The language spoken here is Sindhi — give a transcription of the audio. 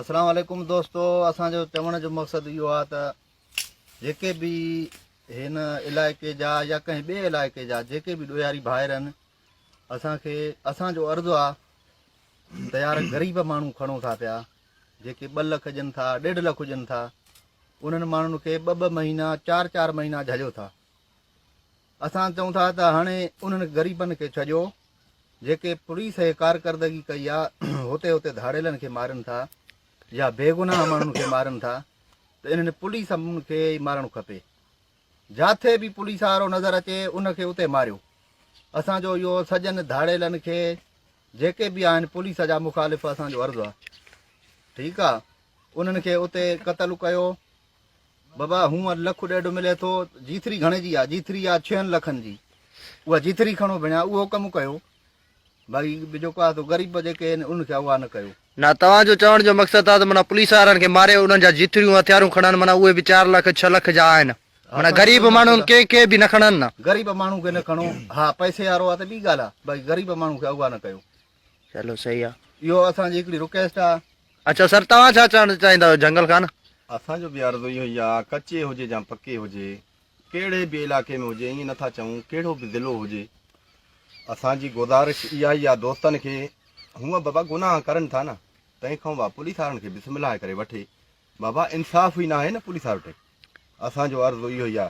اسلام عليڪم دوستو اسان جو چوڻ جو مقصد اهو آهي ته جيڪي به هن علائقي جا يا ڪنهن ٻئي علائقي جا جيڪي به ڏوهاري ڀائر آهن اسان کي اسان جو عرض آهي ته يار غريب ماڻهو کڻو ٿا پيا جيڪي ٻه لک ڏين ٿا ڏيڍ لک ڏين ٿا انهن ماڻهن کي ٻه ٻه مهينا چار چار مهينا جهليو ٿا اسان چئون ٿا ته هاڻي انهن غريبن کي ڇڏيو جيڪي پوليس هي ڪارڪردگي ڪئي آ هتي هتي ڌاڙيلن کي مارين ٿا يا بيگناهه ماڻهن کي مارين ٿا ته انهن پوليس کي ئي مارڻ کپي جاٿي به پوليس وارو نظر اچي ان کي اتي ماريو اسان جو اهو سڄن ڌاڙيلن کي جيڪي به آهن پوليس جا مخالف اسان جو عرض آ ٺيڪ آ انهن کي اتي قتل ڪيو بابا هونء لک ڏيڍ ملي ٿو، جيٿري گهڻي جي آ؟ جيٿري آ ڇهن لکن جي. اها جيٿري کڻو ڀيڻا اهو ڪم ڪيو. باقي جيڪو آ سو غريب جيڪي آهن انهن کي اغوا نه ڪيو. نه توهان جو چوڻ جو مقصد آ ته معنيٰ پوليس وارن کي ماري انهن جا جيٿريون هٿيارون کڻن معنيٰ اهي به چار لک ڇهه لک جا آهن معنيٰ غريب ماڻهن ڪنهن کي به نه کڻن نه. غريب ماڻهو کي نه کڻو ها پئسي وارو آ ته ٻي ڳالهه آ باقي غريب ماڻهو کي اغوا نه ڪيو. چلو صحيح آ. اهو اسان جي هڪڙي رڪويسٽ آ. اڇا سر توهان ڇا چوڻ چاهيندا آهيو جهنگل خان. اسان جو به عرض اهو ئي آ ڪچي هجي يا پڪي هجي ڪهڙي به علائقي ۾ هجي ائين نٿا چئون ڪهڙو به ضلعو هجي اسان جي گذارش اها ئي آ دوستن کي هونء بابا گناهه ڪرن ٿا نه تنهن کان با پوليس وارن کي بسم الله ڪري وٺي بابا انصاف ئي ناهي نه پوليس وارن وٽ اسان جو عرض اهو ئي آ.